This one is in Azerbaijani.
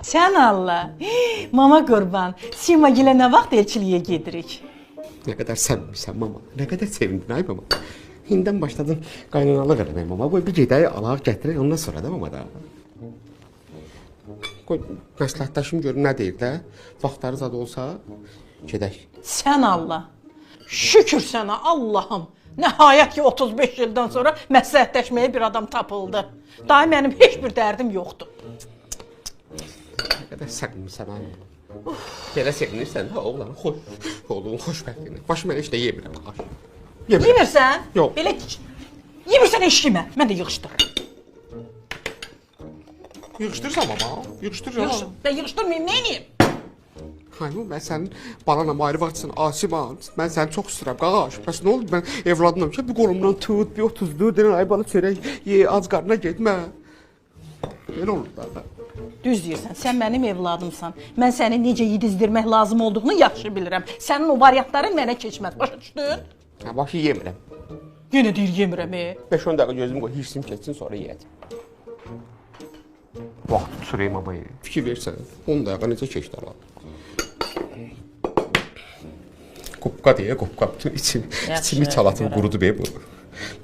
Sən Allah. Mama qurban. Sima gilə nə vaxt elçiliyə gedirik? Nə qədər səmimisən mama. Nə qədər sevindin ay mama. İndən başladın qaynanalıq eləmək mama. Qoy bir gedək, alaq, gətirək, ondan sonra da mama da. Qoy məsləhətləşim görüm nə deyir də. Vaxtları zad olsa gedək. Sən Allah. Şükür sənə Allahım. Nəhayət ki 35 ildən sonra məsləhətləşməyə bir adam tapıldı. Daha mənim heç bir dərdim yoxdur. Nə qədər səmimisən ay mama. Belə sevinirsən də oğlanın xoş, oğlunun xoşbəxtliyinə. Başı mən heç nə yemirəm. Ay. Yemirəm. Yemirsən? Yox. Belə yemirsən heç yemə. Mən də yığışdırıram. Yığışdırırsan mama, yığışdırıram. Yığışdır. Mən yığışdırmayım, nə edeyim? Hayır, mən sənin balanam ayrı vaxtsan, Asiman. Mən səni çox istəyirəm, qaqaş. Bəs nə oldu? Mən evladınam ki, bir qolumdan tut, bir 34 dənə ay bala çörək ye, ac qarnına getmə. Belə olur da. Düz deyirsən, sən mənim evladımsan. Mən səni necə yedizdirmək lazım olduğunu yaxşı bilirəm. Sənin o variantların mənə keçməz. Başa düşdün? Hə, başı yemirəm. Yenə deyir yemirəm. E. 5-10 dəqiqə gözüm qoy, hirsim keçsin, sonra yeyəcəm. Vaxt tutur mama. Fikir versən, 10 dəqiqə necə keçdi ala. Qopqa deyə qopqa bütün içim, Yaxşı, içimi çalatım görəm. qurudu be bu.